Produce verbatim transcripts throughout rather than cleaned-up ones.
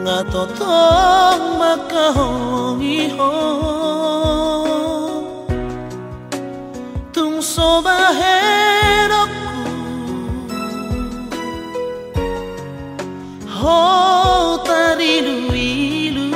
Nga totong mangkaholongi ho, tung so bahenonku ho tariluilu.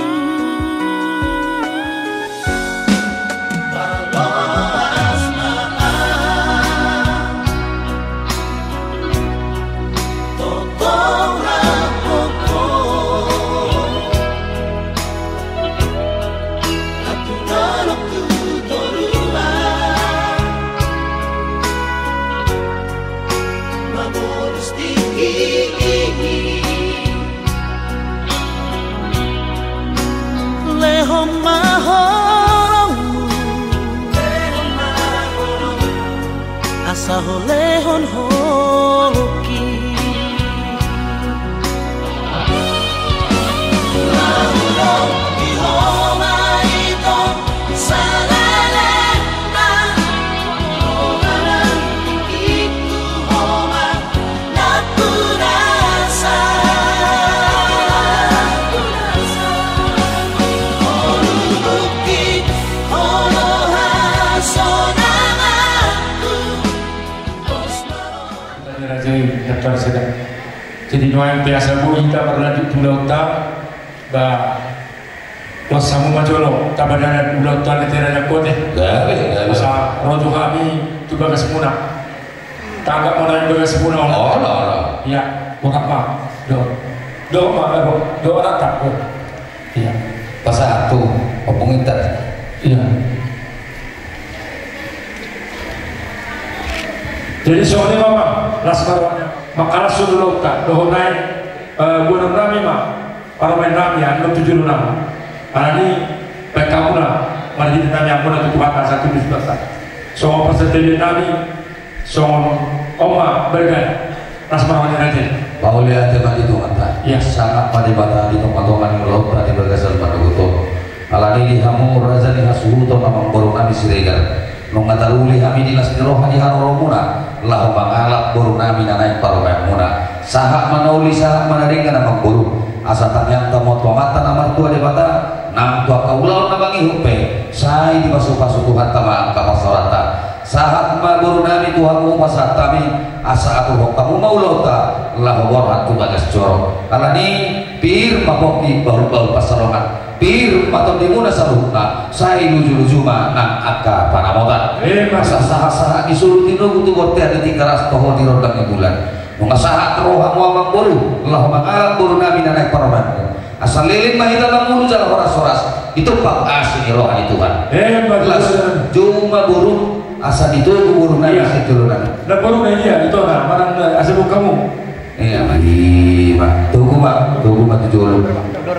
Lehon ma holongmu, asa ho lehon holongki. Jadi nuaeng pe asa boi hita marlanjut tu ulaonta, ba, los hamu ma jolo, tapadalan ulaonta ni tera na kote. Gabe, gabe. Asa ro jo hami tu bagasmuna. Tagak ma nuaeng bagasmuna on. Olo, olo. Ia, borhat ma. Do. Do ma, do, do rata. Ia. Pasahat tu ompung inta. Ia. Jadi songon i ma, Amang, las ma rohana. Mangkalashon ulaonta dohot nai, eh, boanonnami ma parumaennami annon tu jolonami. Alani i baen hamuna marhite tangiangnami tu Tuhanta asa tundus Tuhanta. Songon parsantabiannami, songon on ma baen, las ma roha ni raja i. Mauliate ma di Tuhanta. Ia. Sangap ma Debata di tongatonga ni ulaonta di bagasan manogot on. Alani i di hamu raja ni hasuhuton amangborunami Siregar, nunga taruli hami di las ni roha di haroromuna laho mangalap borunami na naeng parumaenmuna. Sahat ma na uli, sahat ma na denggan, amangboru, asa tangiangta ma tu Amanta na martua Debata, nang tu angka ulaon na mangihut pe sai dipasupasu Tuhanta ma angka parsaoranta. Sahat ma borunami tu hamu, pasahat hami, asa aturhon hamu ma ulaonta laho borhat tu bagas joro. Alani i, pir ma pongki bahulbahul pansalongan, pir ma tondimuna saluhutna, sai lujuluju ma nang angka panamotan. Emma. Asa sahatsahat ni solu tinogu tu bontean ni Tigaras, toho di rondang ni bulan. Nunga sahat rohamu, amangboru, laho mangalap borunami na naeng parumaenmu. Asa leleng ma hita mangolu jala horashoras ditumpak asi ni roha ni Tuhan. Emma tutu. Las, jou ma borum, asa ditogu borunami. Ia. Sian jolonami. Na boru na ia ito na manang, eh, asa bukamu. Ia ma, i ma. Togu ma, togu ma tu jolo.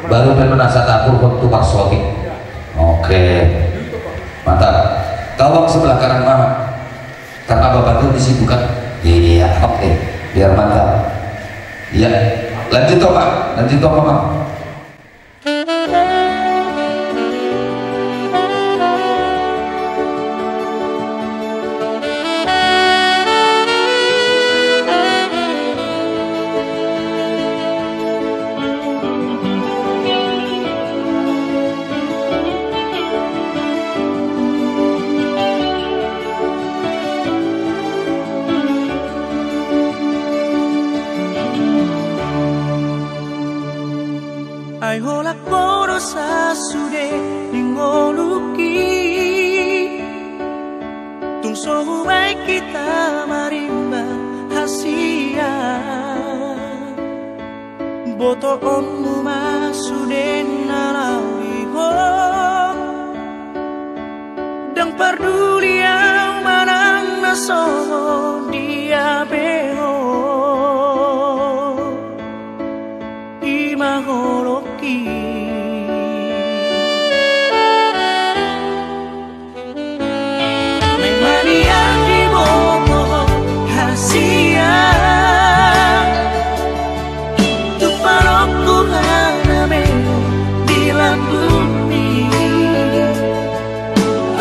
Baru pe na asa taturhon tu parsotik. Oke. Mantap. Kau, Bang, sebelah kanan Mama. Karena Bapak tuh disibukkan. Iya, oke. Biar mantap. Iya. Lanjut, Oma. Lanjut, Oma. Ai holan ho do sasude ni ngolungki, tung so hubaen hita marimba hasian. Botoonmu ma sude na laho di ho, ndang parduli au manang na songon dia pe ho. I ma holongki. Naeng ma nian diboto hasian tu parongku, hana melo di lambungmi.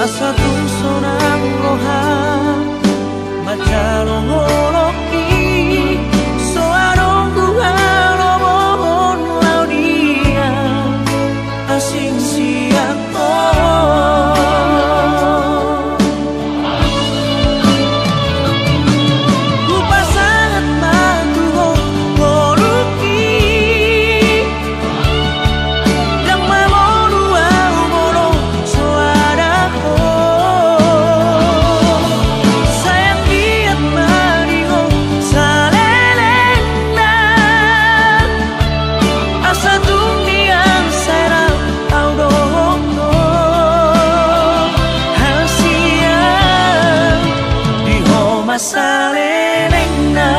Asa tung sonang roha manjalo holongki, so adong halomohon laho dia. Salelengna.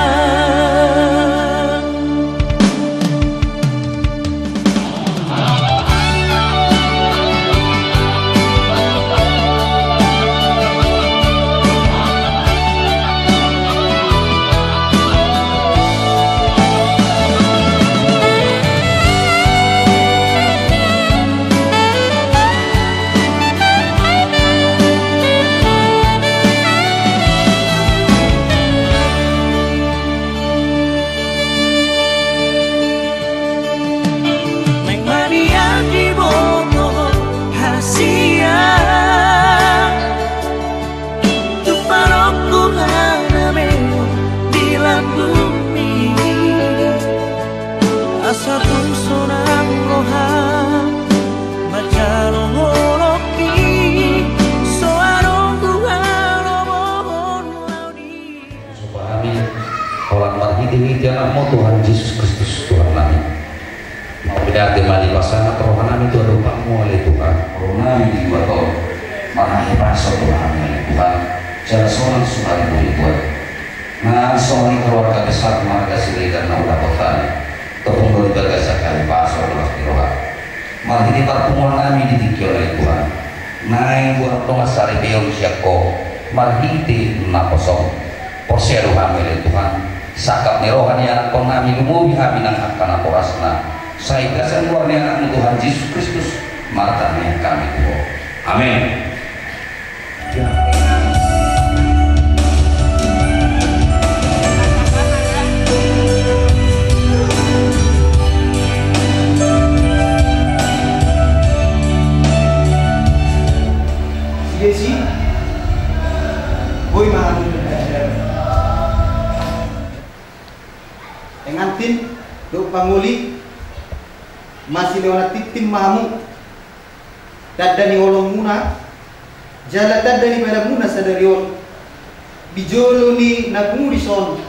Naeng maliat diboto hasian tu parokku hanameon di lambungmi. Asa tung sonang roham manjalo holongki, so adong huhalomohon laho di. Sopa hami, holan marhitehite Anakmu Tuhan Jesus Kristus Tuhannami. Mauliate ma dipasahat rohanami tu adopanMu ale Tuhan. Rohanami dibuat on marhahipason rohanami ale Tuhan. Jala sonang suhari muli buat na songon i keluarga besar marga Siregar na hudapot hami. Topung do di bagasan hahipason dohot di roha. Marhite parpunguannami di tingki on ale Tuhan. Naeng buat dongan saripeon sian Ho marhite naposona. Porsea do hami ale Tuhan, sangkap ni roha ni anakkonnami lumobi hami nang angka naporasna. Sai gasan goar ni Anakmu Tuhan Jesus Kristus, martangiang hami tu Ho. Amen. Sia si boi ma. Pengantin dohot pangoli, masilehonan tintin ma hamu. Tanda ni holongmuna jala tanda ni padanmuna sadari on. Di jolo ni na pungu dison,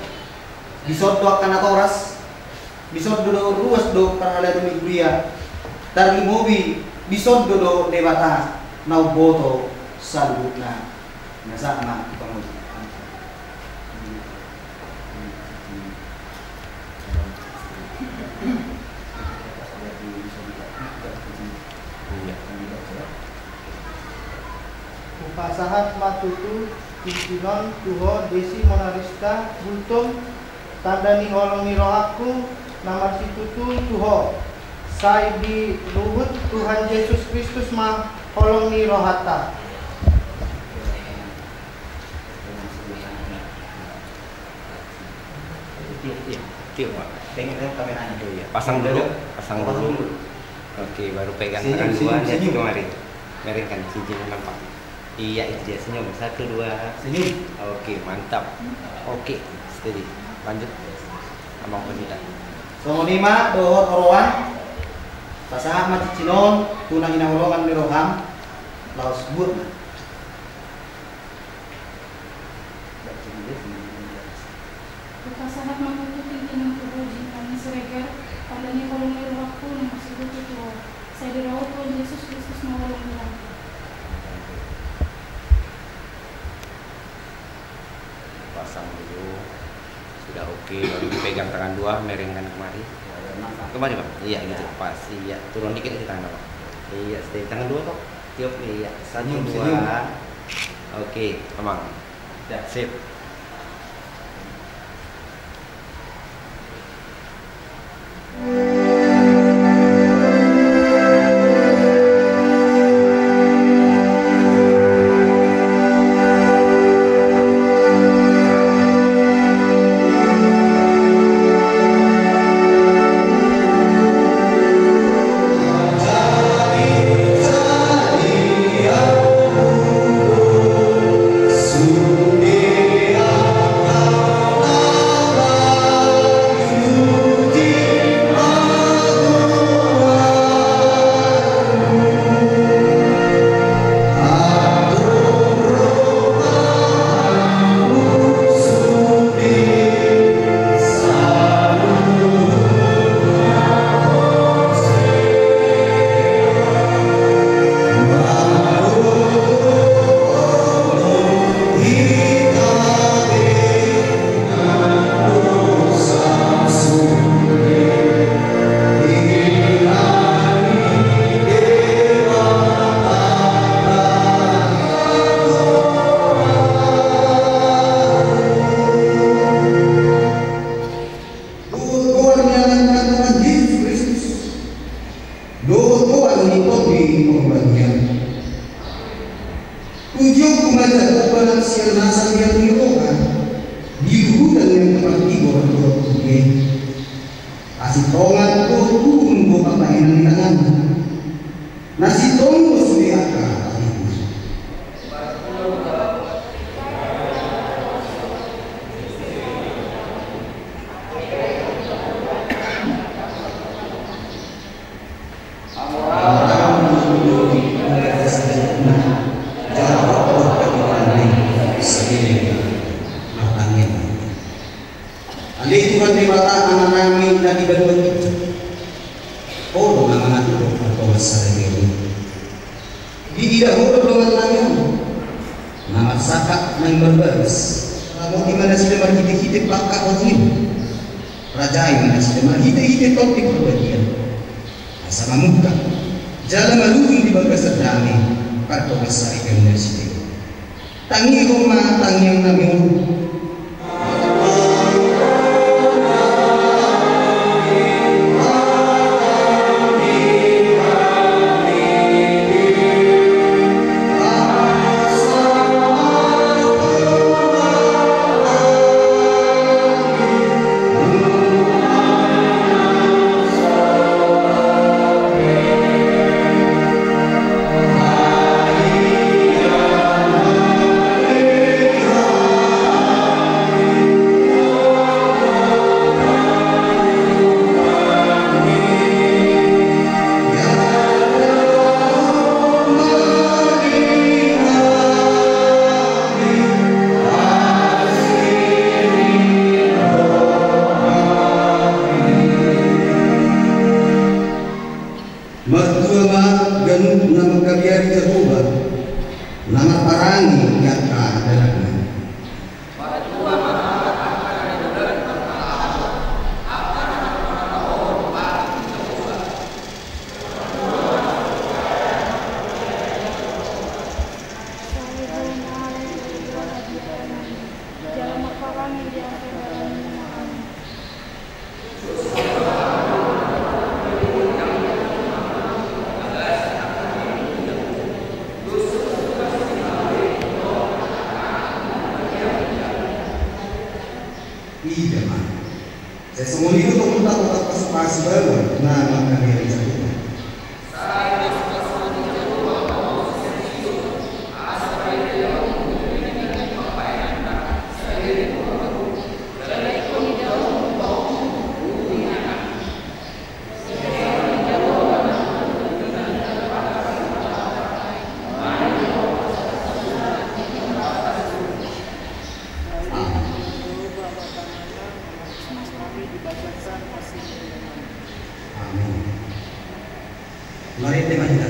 dison do angka natoras, dison do dohot ruas dohot parhalado ni huria, tarlumobi dison do dohot Debata na umboto saluhutna. Nasa ma tu pangoli. Hupasahat ma tutu tintin on tu ho Desi Monarista Gultom, tanda ni holong ni rohangku na marsitutu tu ho. Sai diruhut Tuhan Jesus Kristus ma holong ni rohanta. Tiup, tiup, tiup, Pak. Pengen lihat kameranya. Iya, pasang dulu, pasang dulu. Oke, baru pegang tangan dua, lihat kemari. Miringkan, cincin nampak. Iya, itu dia, senyum. Satu, dua. Senyum. Oke, mantap. Oke, steady. Lanjut. Abang Pemita. Songon i ma dohot oroan. Pasahat ma cincin on tu na hinaholongan ni roham. Laos buat ma. Hupasahat ma tutu tintin on tu ho Jintan Siregar, tanda ni holong ni rohangku na marsitutu tu ho. Sai diruhut Tuhan Jesus Kristus ma holong ni rohangku. Pasang dulu. Sudah oke, baru dipegang tangan dua, miringkan kemari. Kemari, Bang. Iya, gitu. Pas, iya. Turun dikit lagi tangan, Bang. Iya, stay. Tangan dua, Bang. Tiup, iya. Satu, dua. Senyum, senyum. Oke, Amang. Ya, sip. Anggo tubu do papahenan ni tanganna, na sintong do sude angka tapian. Ale Tuhan Debata Amanami na di banua ginjang, Ho do na mangaturhon partongassaripeon i. Diida Ho do dongannami on na marsangkap na imbar bagas, ramoti ma nasida marhitehite pangkahononMi. Rajai ma nasida marhitehite Tondi Porbadia, asa mamungka jala marujung di bagasan dame partongassaripeon nasida. Tangihon ma tangiangnami on. Martua ma ganup na mangkabiari Jahowa, na marparange di angka dalangna. Ida ma. Sai songon i do tongtong pasupasu baru na mangkabiari Jahowa. Amin. Marende ma hita.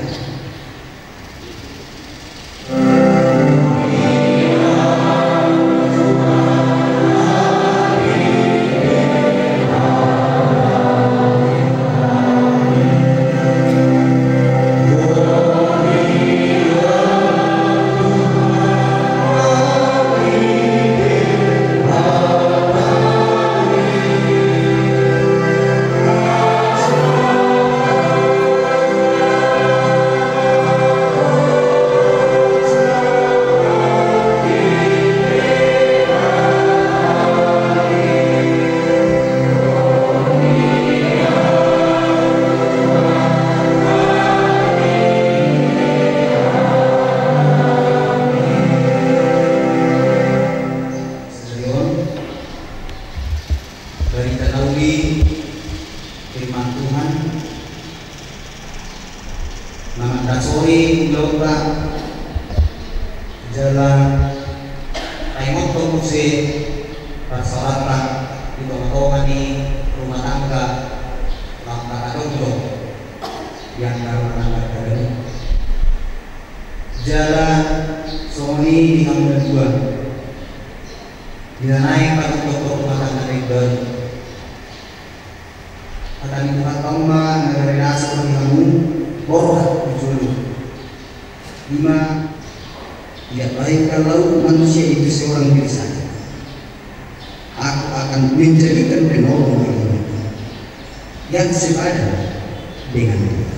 Sadari on, barita na uli firman Tuhan na mandasori ulaonta, jala taingothon muse parsaoranta di tongatonga ni rumah tangga, laho tadok do di angka rumah tangga tadi. Jala songon i di hamu na dua, di na naeng patupahon rumah tangga na imbaru. Hata ni Tuhanta on ma na gabe dasar di hamu borhat di jolo. Ima, tidak baik kalau manusia itu seorang diri saja. Aku akan menjadikan penolong bagimu yang sepadan dengan dia.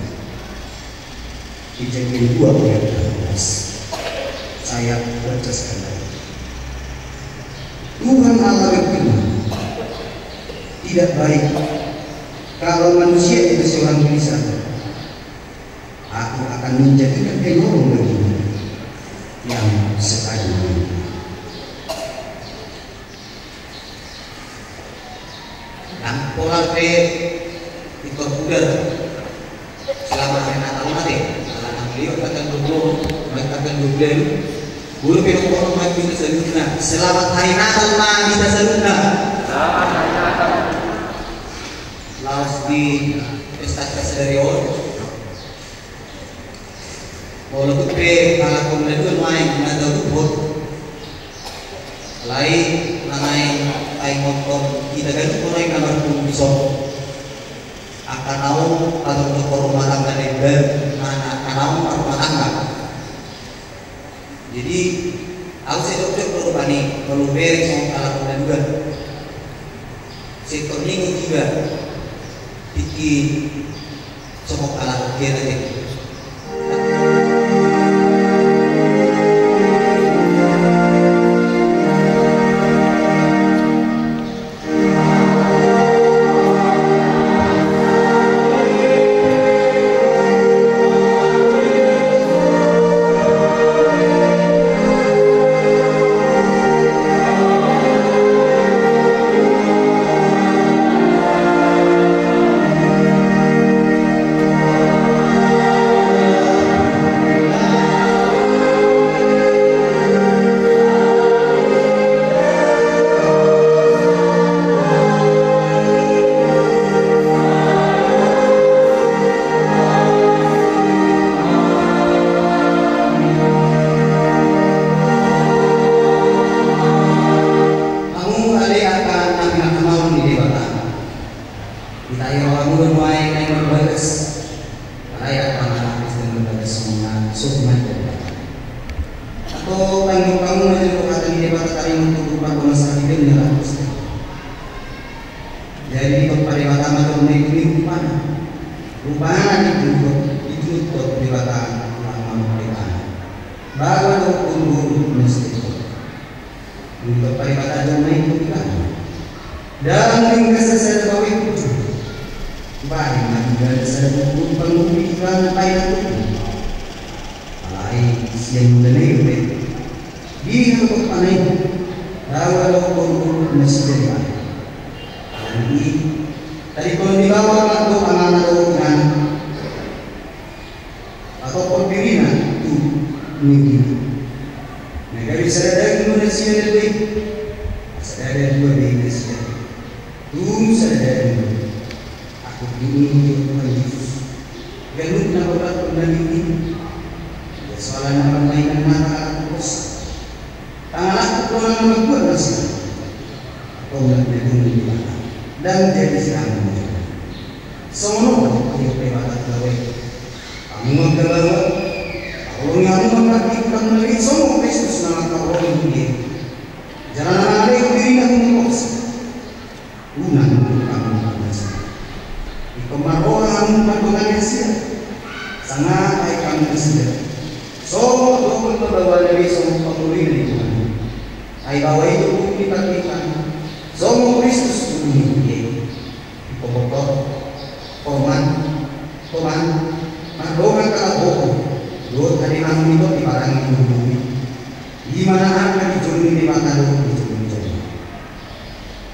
Kejadian dua ayat delapan belas. Saya baca sekali lagi. Tuhan Allah berfirman, tidak baik Kalau manusia itu seorang tulisan, aku akan menjadikan enorm bagimu yang sekali ini. Nang pola pe ikut udah selama hari Natal mate, ala nang lihat akan dulu, baik akan dulu. Bulu pe nang pola baik bisa selanjutnya. Selamat hari Natal ma bisa selanjutnya. Laos di pesta pesta dari on. Molo tu pe halak on na dua nuaeng na tau tu hot. Alai na naeng taingothon hita ganup on nuaeng na marpungu dison. Angka naung patortophon rumah tangga na imbaru, mana angka naung marumah tangga. Jadi au sai dokdok do rupani molo hubereng songon halak on na dua. Sektor minggu tiga tingki sokok ala kena te. Hamu ale angka na pinarhamaolon ni Debata. Hita i roha muna nuaeng naeng marbagas. Alai angka na Kristen marbagas songon na so himanda Debata. Atau tanggung hamu na jolo hata ni Debata taringot tu parbona sahali na laho Kristen. Jadi ditompa Debata ma jolma i tu rupana. Rupana ditunuthon, ditunuthon Debata ulang manuk Debata. Baru ada hukum guru na seperti itu. Ditompa Debata jolma i tu rupana. Ndang ringgas sasada baoa i tu jolo. Bahen ma didana sada buku panggupi di tangan bahen na tutu. Alai sian mudana i dope. Di hatotophana i dao adong boru na sijadi bahen. Alani i tadingkonon ni baoa ma dohot amana dohot inana. Patophon dirina tu ningkina. Na gabe sada daging do nasida na dua i. Asa ndada dua be nasida. Tung sada daging do. Aku diuji Tuhan Yesus. Ganup na hubahen na dingin. Ia soalan na marmainan mata aku dosa. Tangan aku doang na mambuat nasida. Tonggat na dingin di mata. Dan jadi siang. Songon on, ia pe mata gawe. Hamu angka lawan, haholongi hamu ma partingkian na leleng songon Kristus na mangkaholongi di dia. Jala na mangalehon dirina tu huria. Unang hamu parbasa. Ingkon marroha hamu mandongani nasida. Sanga aek hamu nasida. Songon dohot na baoa na be songon pangoli ni Tuhan. Ai baoa i do tubu ni partingkian. Songon Kristus tubu ni dia. Ipokoto, toman, toman, mardongan hata bohong, dohot hademangon i tong diparange tu bumi. I ma na angka dijolmi Debata dohot dijolmi jolma.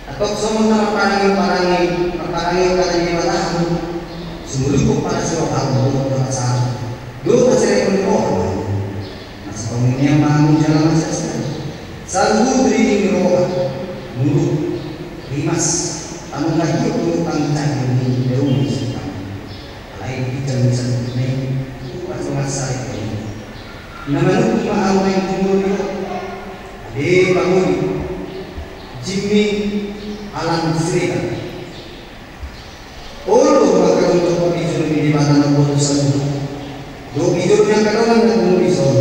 Antong songon na marparange-parange, marparange hata ni Debata hamu, sumurukon pala si roha hamu dohot hata sahat, dohot haserepon ni roha hamu. Masa paminian ma hamu jala masa sari. Saluhut ringing ni roha, muruk, rimas, tano na hiop ni utang candi ni daun ni sintang. Alai di ginjang ni saluhutna i, upas dongan sari kami. Na manungkun ma hamu naeng jumolo di roha. Ade pangoli. Jimmy Alan Siregar. Olo mangkarontop di jolo ni Debata na umboto saluhut. Dohot di jolo ni angka dongan na pungu dison.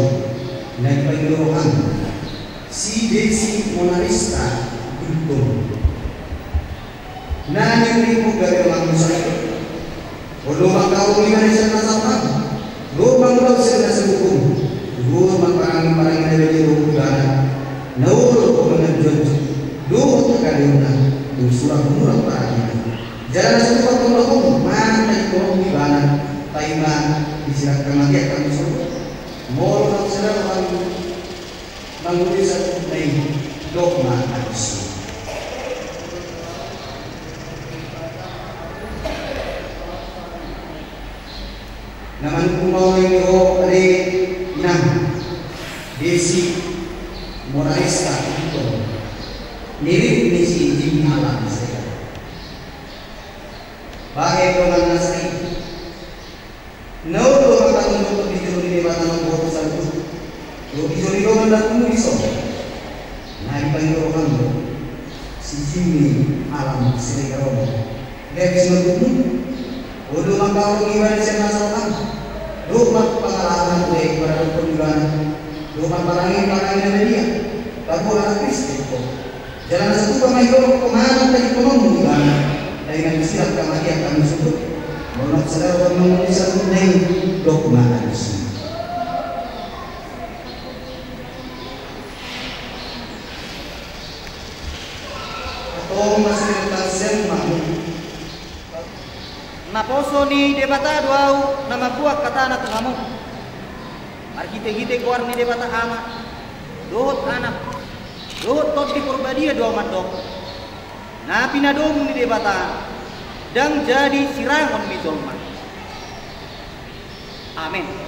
Na dipangido roham. Si Desi Monalista Gultom. Na niulimu gabe donganmu saluhut. Olo mangkaholongi ma na sian na saoran. Dohot mangulahon sian na sagokhon. Dohot mangparange-parange na badia dohot ibana. Na olo dohot manganju-anju. Dohot hagaleonna. Tung sura humulak parangena. Jala na so tupa tongtong manang na di tongtong ibana, paima disirang hamatean hamu sogot. Molo na sada roham mangulahon sahat na i, dok ma alusi. Na manungkun ma ulaon ni ho ale inang Desi Moralista Ito, nilip ni si Jimmy Alam Sega. Bahen dongan na sai. Na olo do hatahonon di jolo ni Debata na umboto saluhut. Dohot di jolo ni dongan na tubu dison. Na dipangido roham do si Jimmy Alam Siregar on. Lepe si na tubu. Olo do mangkaholongi ibana sian na saokan. Dohot mangkaholongi ibana sian na saokan. Dohot mangkaholongi ibana. Dohot mangkaholongi ibana sian na saokan. Jala na so tupa ma i dohot ho manang tadi konon muna. Dai na disirang hamatean hamu sogot. Molo na sada roham mangulahon sahat na i, dok ma alusi. Antong na sirang tansian ma hamu. Naposo ni Debata do ahu na mambuat hatana tu hamu. Marhitehite goar ni Debata Ama, dohot Anak, dohot Tondi Porbadia do ahu mandok. Na pinadomu ni Debata, ndang jadi sirangon ni jolma. Amen.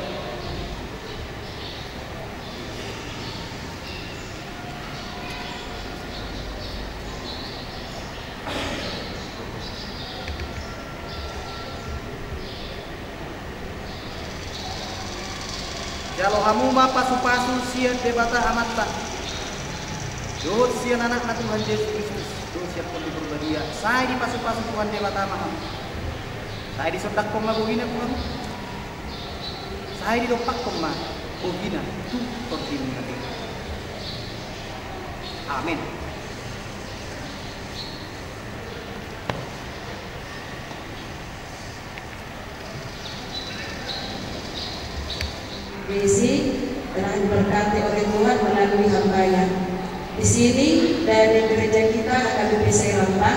Jalo hamu ma pasupasu sian Debata Amanta, dohot sian Anakna Tuhan Jesus Kristus, dohot sian Tondi Porbadia, sai dipasupasu Tuhan Debata ma hamu. Sai disondangkon ma bogina tu hamu. Sai didompakkon ma bogina tu tondimuna. Amen. Desi telah diberkati oleh Tuhan melalui hambanya. Di sini, dari gereja kita, H K B P Serampa,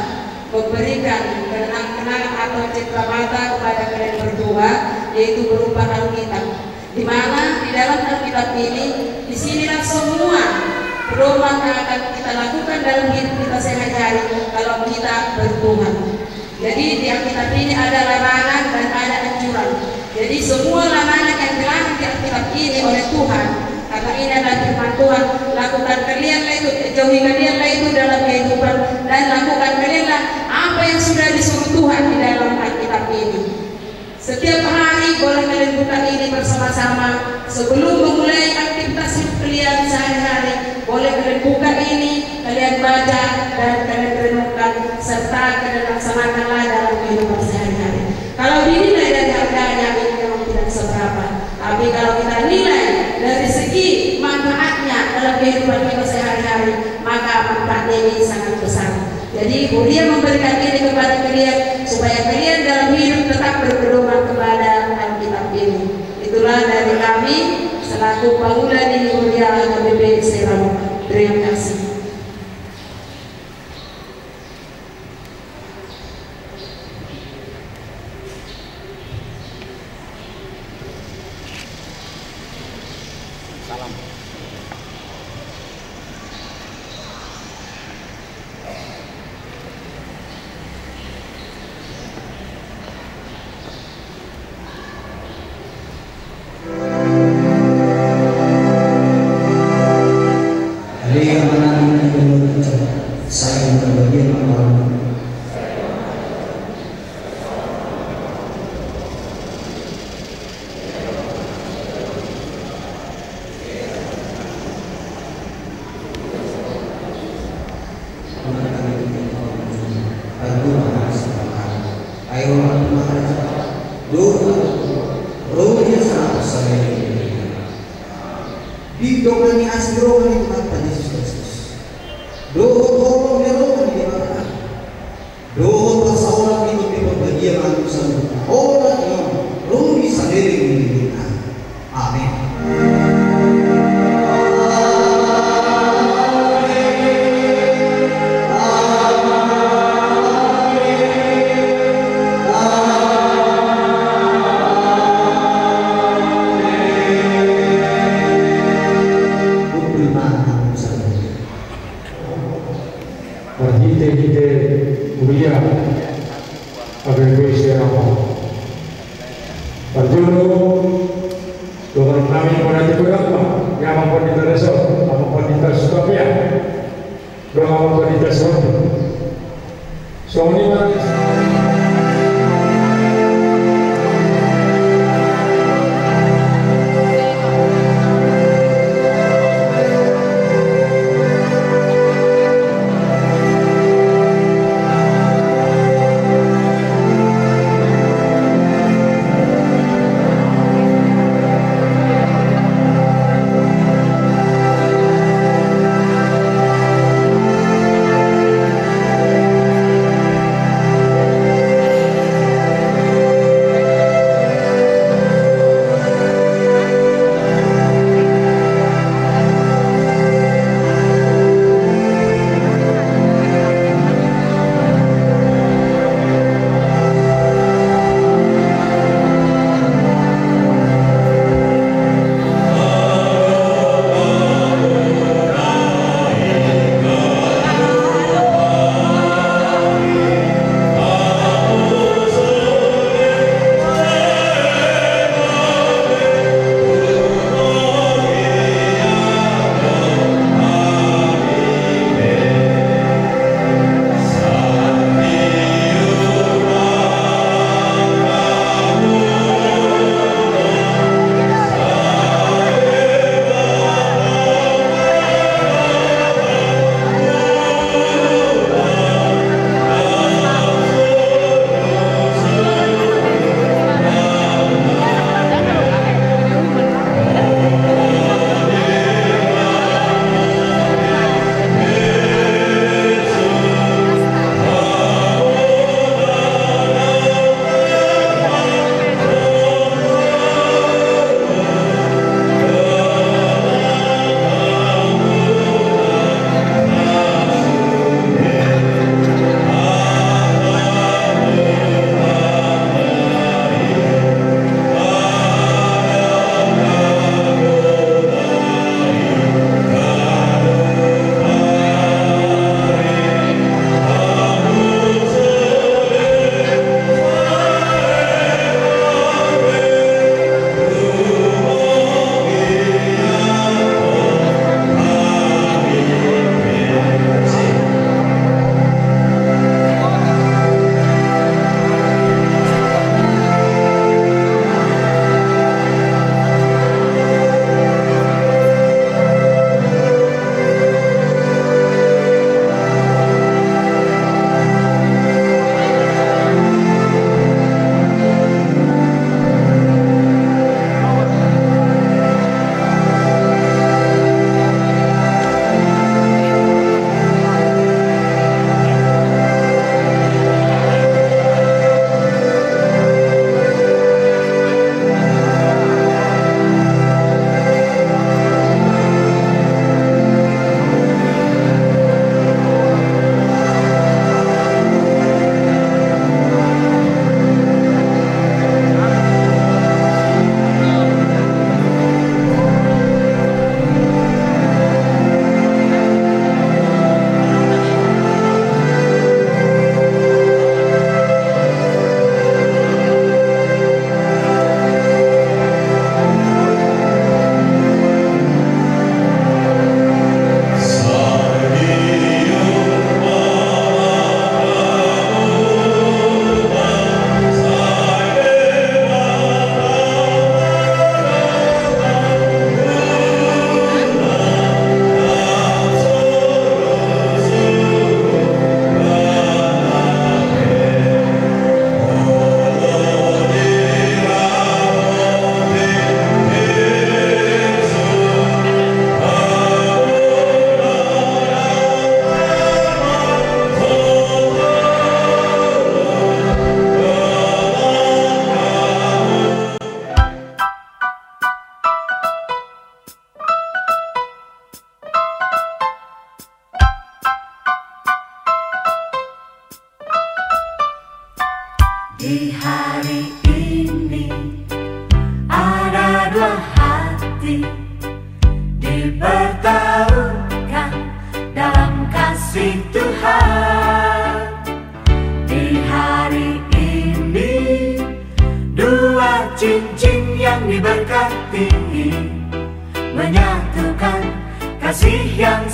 memberikan kenang-kenangan atau cendramata kepada kalian berdua, yaitu berupa Alkitab. Di mana di dalam Alkitab ini, di sinilah semua pedoman yang akan kita lakukan dalam hidup kita sehari-hari kalau kita bertuhan. Jadi, di Alkitab ini ada larangan dan ada anjuran. Jadi, semua larangan yang dilarang di Alkitab ini oleh Tuhan, karena ini adalah firman Tuhan, lakukan kalianlah itu, jauhi kalianlah itu dalam kehidupan, dan lakukan kalianlah apa yang sudah disuruh Tuhan di dalam Alkitab ini. Setiap hari boleh kalian buka ini bersama-sama. Sebelum memulai aktivitas hidup kalian sehari-hari, boleh kalian buka ini, kalian baca, dan kalian renungkan, serta kalian laksanakanlah dalam kehidupan sehari-hari. Kalau dinilai dari harganya, ini memang tidak seberapa. Tapi kalau kita nilai dari segi manfaatnya dalam kehidupan kita sehari-hari, maka manfaatnya ini sangat besar. Jadi, Huria memberikan ini kepada kalian, supaya kalian dalam hidup tetap berpedoman kepada Alkitab ini. Itulah dari kami, selaku pangula di Huria H K B P Serampa. Terima kasih. Salam. Didongani asi ni roha ni Tuhanta Jesus Kristus. Dohot holong ni roha ni Debata. Dohot parsaoran ni Tondi Porbadia ma tu hamu. Olo, ro di saleleng ni ngoluna. Amen. Dohonon nami ma di godang ma, di Amang Pandita Resort, Amang Pandita Sutapea, dohot Amang Pandita Sutapea. Songon i ma.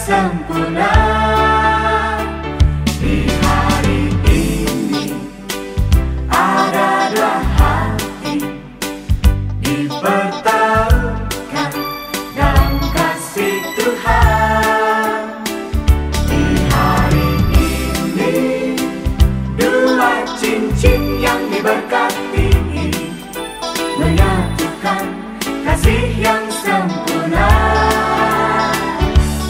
sempurna. Di hari ini ada dua hati dipertaruhkan dalam kasih Tuhan. Di hari ini dua cincin yang diberkati menyatukan kasih yang sempurna.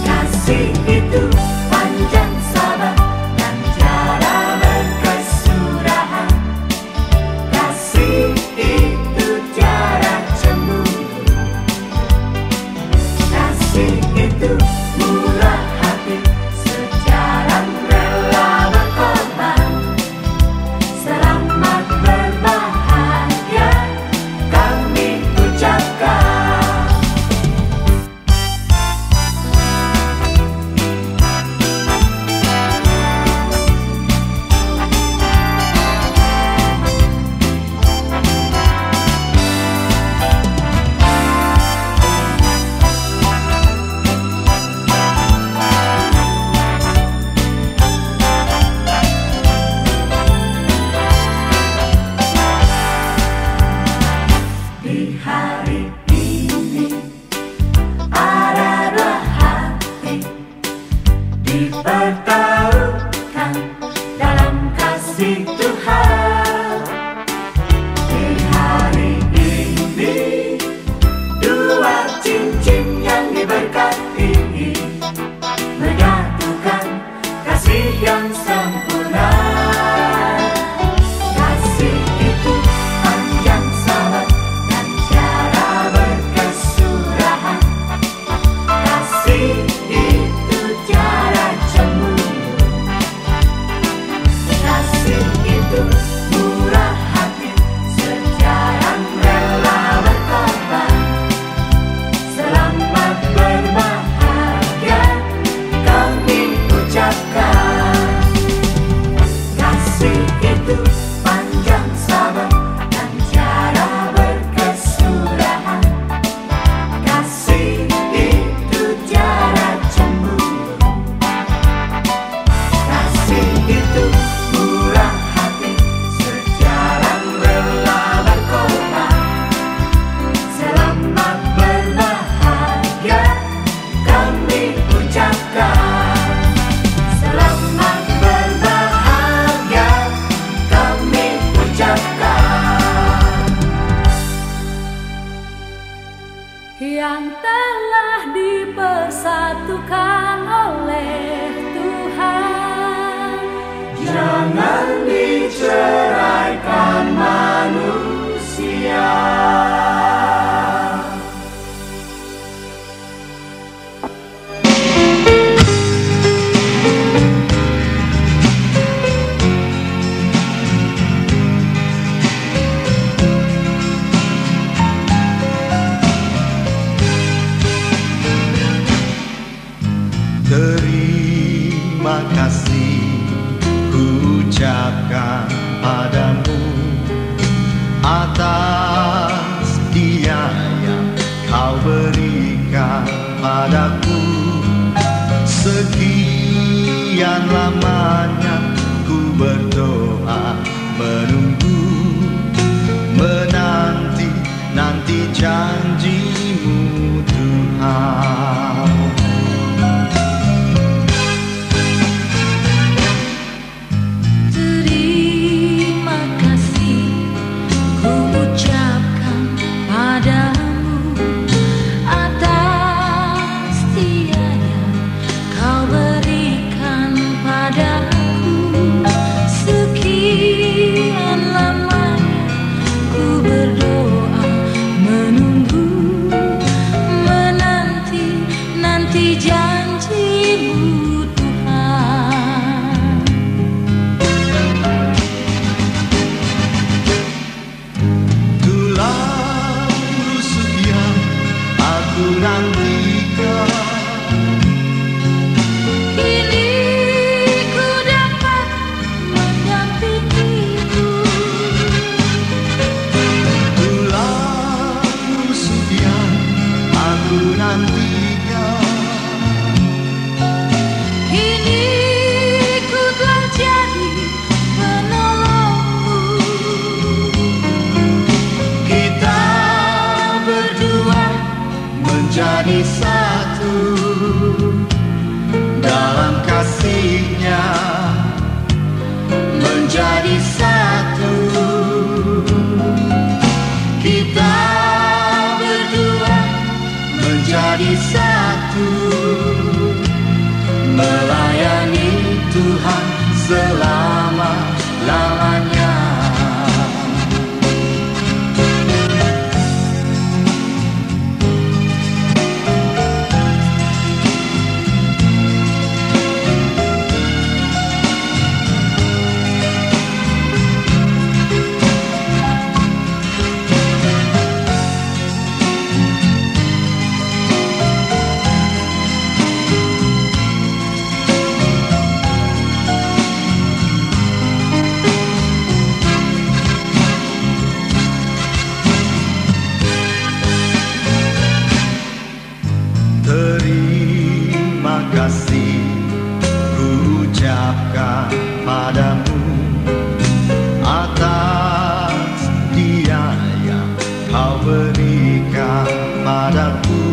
Kasih itu panjang sabar dan tiada berkesudahan. Kasih itu tiada cemburu. Kasih itu murah hati, setia dan rela berkorban. Selamat berbahagia kami ucapkan. Di hari ini ada dua hati dipertaruhkan dalam kasih Tuhan. Di hari ini dua cincin yang diberkati menyatukan kasih yang sempurna. Kasih itu panjang sabar dan tiada berkesudahan. Kasih itu tiada cemburu. Kasih itu murah hati, setia dan rela berkorban. Selamat berbahagia kami ucapkan. Kasih itu panjang sabar dan tiada berkesudahan. Kasih itu tiada cemburu. Kasih itu murah hati, setia dan rela berkorban. Selamat berbahagia kami ucapkan. Selamat berbahagia kami ucapkan. Yang telah dipersatukan oleh Tuhan, jangan diceraikan manusia. Terima kasih kuucapkan padamu atas dia yang kau berikan padaku. Sekian lamanya ku berdoa, menunggu, menanti, nanti janji-Mu, Tuhan. Terima kasih ku ucapkan Kasih ku ucapkan padamu atas dia yang kau berikan padaku.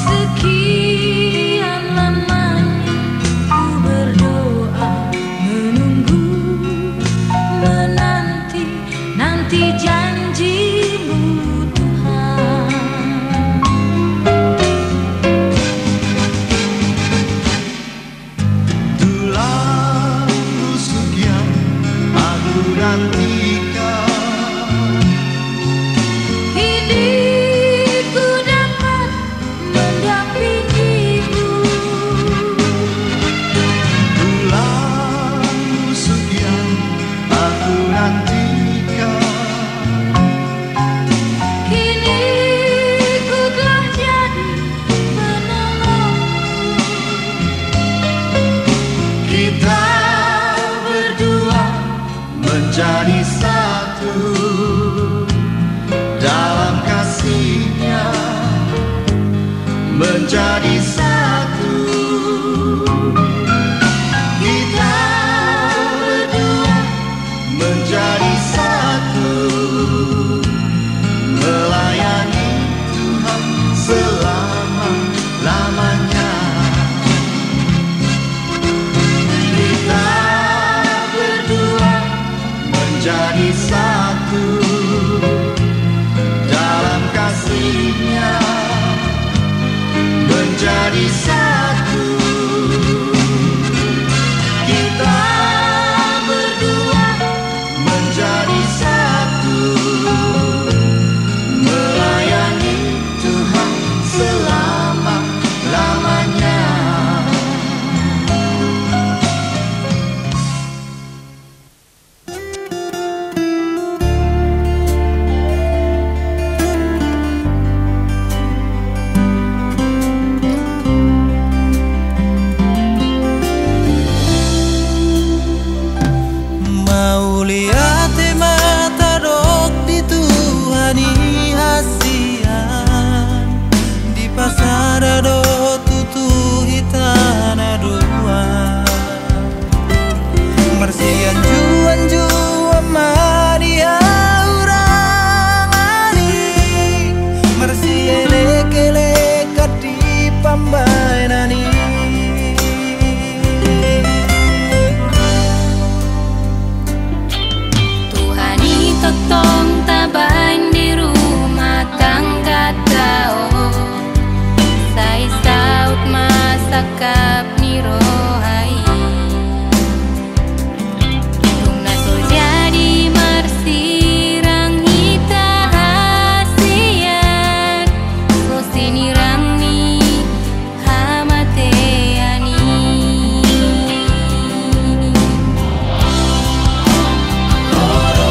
Sekian lamanya ku berdoa, menunggu, menanti, nanti janji-Mu, Tuhan. Tulang rusuk yang aku nantikan. Kini ku dapat mendampingi-Mu. Tulang rusuk yang aku nantikan. Kini ku telah jadi penolong. Kita berdua menjadi satu dalam kasih-Nya, menjadi satu. Kita berdua menjadi satu, melayani Tuhan selama-lamanya. Kita berdua menjadi satu dalam kasih-Nya, menjadi satu. Kita berdua menjadi satu, melayani Tuhan selama-lamanya. Mauliate ma tadok di Tuhan i hasian, dipasada do tutu hita na dua. Marsianjuanjuan ma di hahurangan i, marsielekelekan di pambahenan i. Tuhan i tongtong tabaen di rumah tangganta on, sai saut ma sangkap ni roha i. Dung na so jadi marsirang hita hasian, so sinirang ni hamatean i. Ho do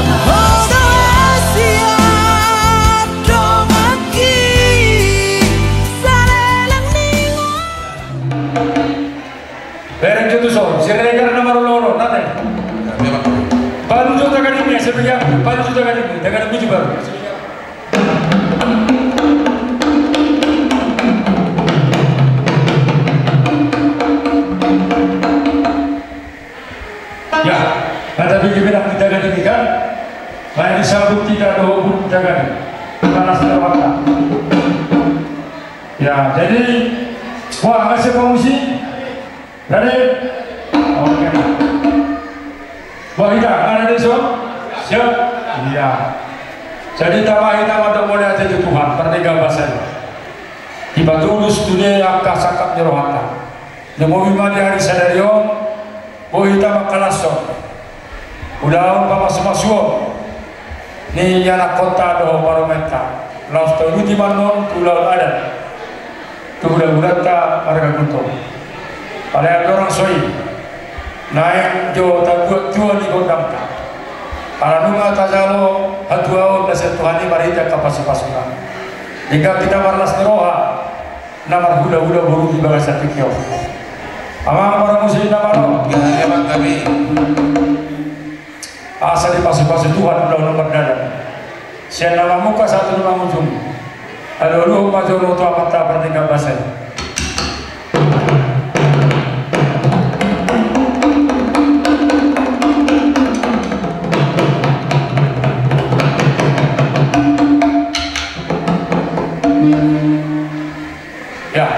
hasian donganki, saleleng ni Bereng jo tu son, Siregar na marololo, nate. Baru jo tagadimi, asa bagi aku, baru jo tagadimi, tagadimi jo baru. Ya, kata bagi bilang kita gadimi kan, main disambut tidak ada hubung kita gadimi. Panas terbakar. Ya, jadi, wah, ngasih fungsi. Ready? Oke. Wah, hita, ada di so? Siap? Iya. Jadi, tama hita mandok mauliate tu Tuhan, pardenggan basa i. Dipatulus tu dia angka sangkap ni rohanta. Namobi ma di ari sadari on, boi hita mangkalashon ulaon pamasumasuon ni ianakkonta dohot parumaenta, laos tauduti ma annon tu ulaon adat tu hulahulanta marga Gultom. Alai andorang so i, naeng jo tabuat tua ni gondangta, ala nunga tajalo hatuaon na sian Tuhan i marhite angka pasupasuna. Denggan hita marlas ni roha na marhulahula boru di bagasan tingki on. Amang parmusik na malo. Gabe ma gabe. Asa dipasupasu Tuhan ulaon na mardalan, sian na mamungka sahat tu na mangujungi. Alualuhon ma jolo tu Amanta pardenggan basa i. Ya.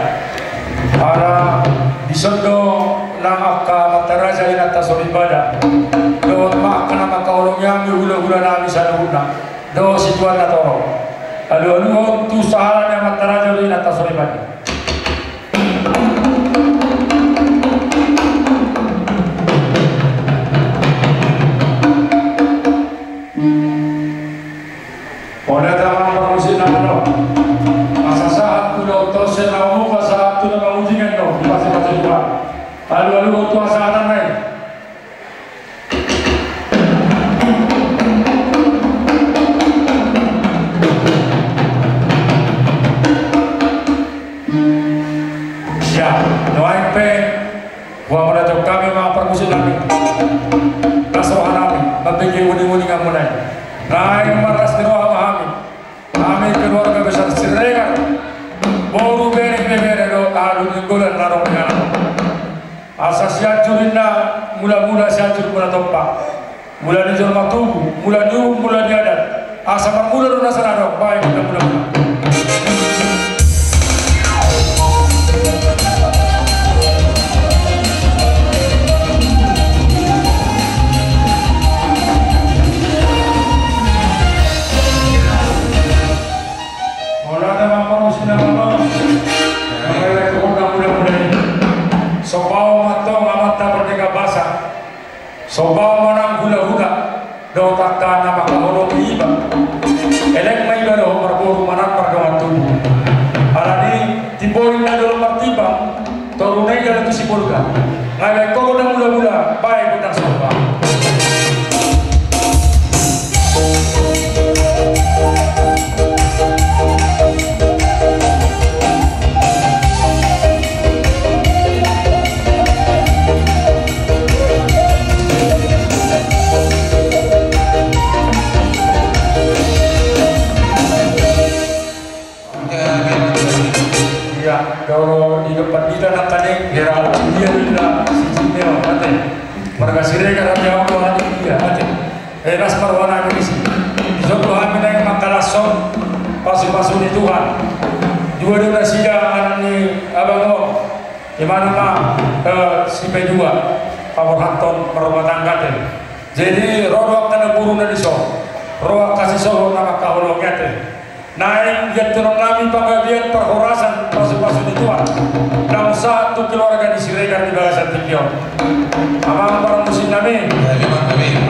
Ala dison do nang angka amanta raja, inanta soripada, dohot ma angka na mangkaholongi hami hulahula nami saluhutna dohot situan na torop. Alualuhon tu sahala ni amanta raja dohot inanta soripada. Mauliate ma parmusik na malo. Asa sahat tu na umumon, sahat tu na mangujingan do dipasupasu Tuhan. Alualuhon tu hasahatan na i. Ya, nuaeng pe huamauliatehon hami ma parmusik nami. Las roha nami mambege uninguninganmuna i. Naeng marlas ni roha ma hami, hami keluarga besar Siregar, boru, bere, ibebere dohot alu Nainggolan na adong di hami. Asa Sianjur ninna, mulamula Sianjur mula tompa, mula ni jolma tubu, mula ni uhum, mula ni adat. Asa marmula do na sadadok, baen ma mulamula. Mauliate ma parmusik na malo. Mauliate ma mulamula i. Somba ma antong amanta Merdeka Basa. Somba ma nang hulahula dohot angka na mangkaholongi iba. Elek ma iba dohot marboru manang mardongan tubu. Alani timbo i na jolo martimbang, toru na i jala tusi bolga. Nga baen ho gondang mulamula, baen gondang somba. Ia, kalau di depan kita nak tadi, kira dia bila si Cimeo, nanti. Marga Siregar, nanti aku nanti dia, nanti. Eh, las ma roha nami disi. Dison do hami naeng mangkalashon pasupasu ni Tuhan. Dua do nasida anak ni abang on. Imana ma, eh, si P dua, paborhathon marrumah tangga te. Jadi, ro do angka namboruna dison, ro angka sisolhot na mangkaholongi ate. Naeng diantuhon nami panggabean parhorasan pasupasu ni Tuhan. Naung sahat tu keluarga ni Siregar di bagasan tingki on. Amang parmusik nami.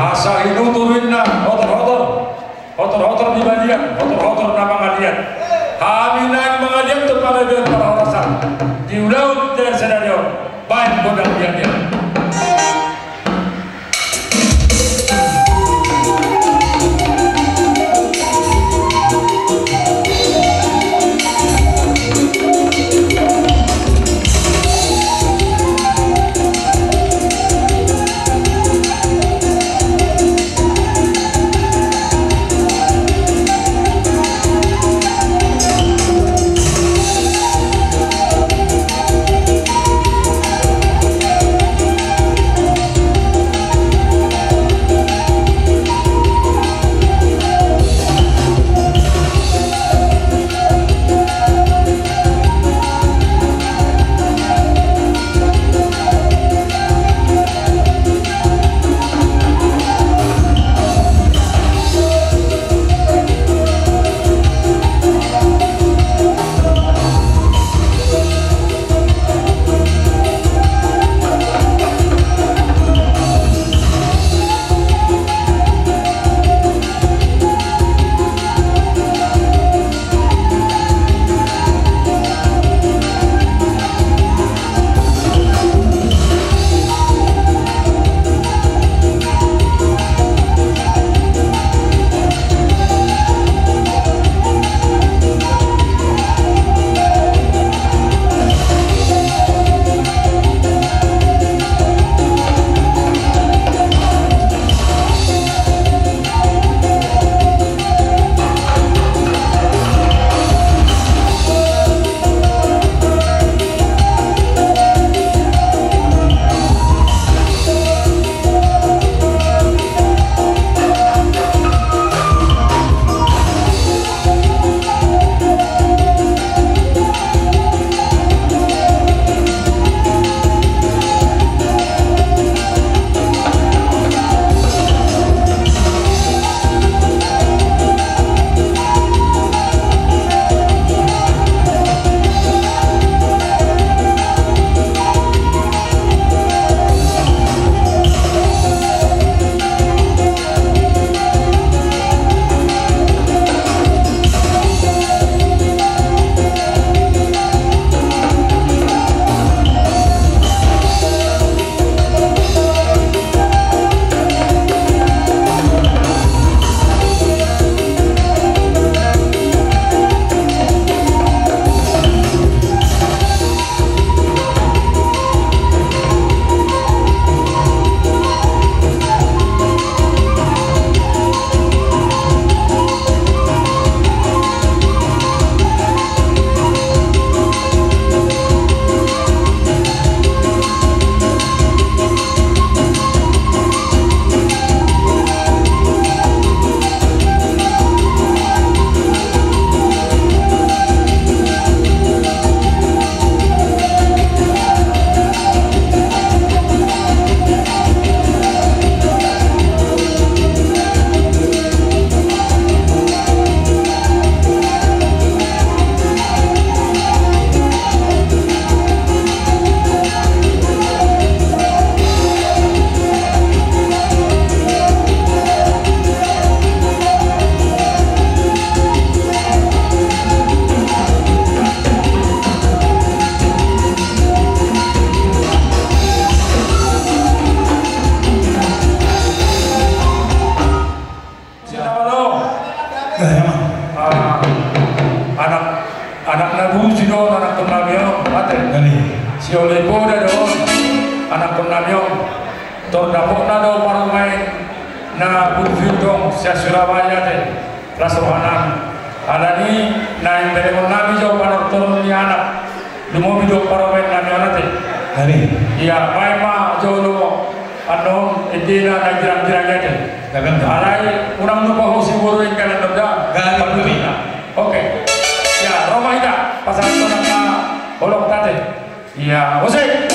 Asa inutur ninna, hotor-hotor. Hotor-hotor di balian, hotor-hotor na mangaliat. Hami naeng mangaliathon panggabean parhorasan di ulaon di ari sadari on. Baen gondang liat-liat. Ah, anak, anak na burju do on, anakkon nami on, ate. Nani? Si Oloi Poda do on, anakkon nami on. Tor dapotna do parumaen na burju do on, sian Surabaya, ate. Las rohanami. Alani naeng berengon nami jo panortoron ni anak. Lumobi do parumaen nami on, ate. Nani? Ia, baen ma jolo annon endena na girang-girang i, ate. Dagang da. Alai unang lupa ho siboru i, kan, annon da. Gari. Oke. Ia, ro ma hita pasahat tu anak na holong, ate. Ia, musik.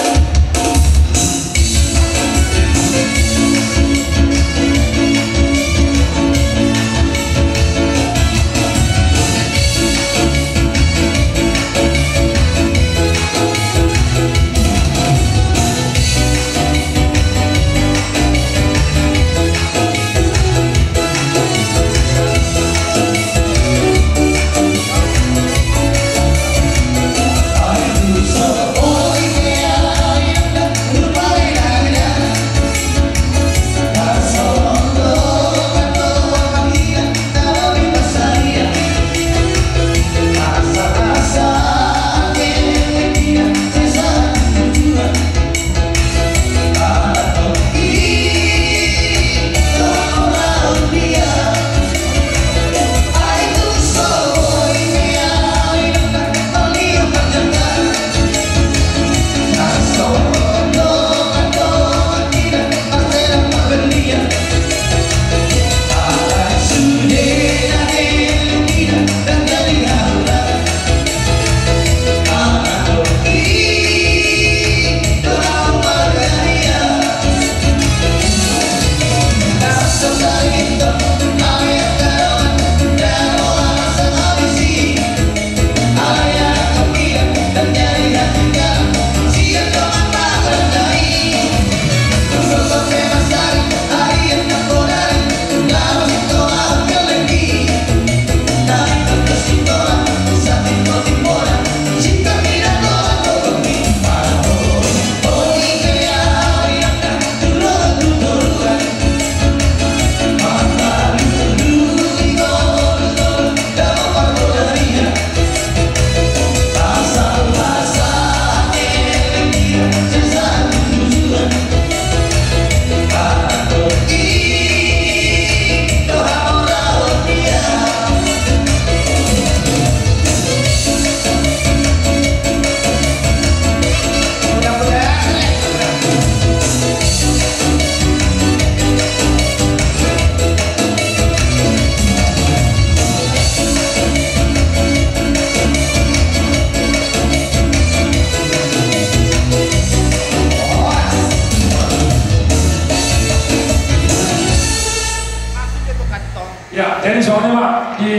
Ya, jadi soalnya, Pak, di...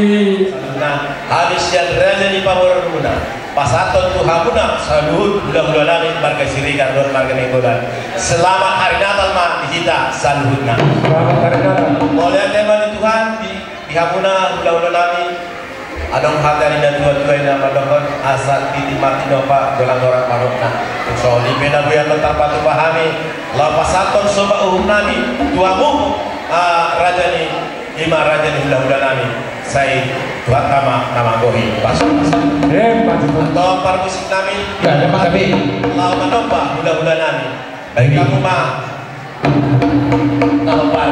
Nah, habis sian raja ni pamoruonmuna, pasahathon tu hamuna saluhut hulahula nami marga Siregar dohot marga Nainggolan. Selamat Hari Natal ma di hita saluhutna. Selamat Hari Natal. Mauliate ma di Tuhan, di, di hamuna hulahula nami. Adong hata ni natuatua i na mandok, asa titi ma tinopa, golang-golang manukna. Songon i pe na buya do tarpatupa hami laho pasahathon somba uhum nami tu hamu, ah, raja ni, i ma raja ni hulahula nami. Sai Tuhanta ma na manggohi. Pas, pas. Eh, pas. Antong parmusik nami. Ya, ya, Pak, tapi laho manomba hulahula nami. Baik. Hamu ma na hombar.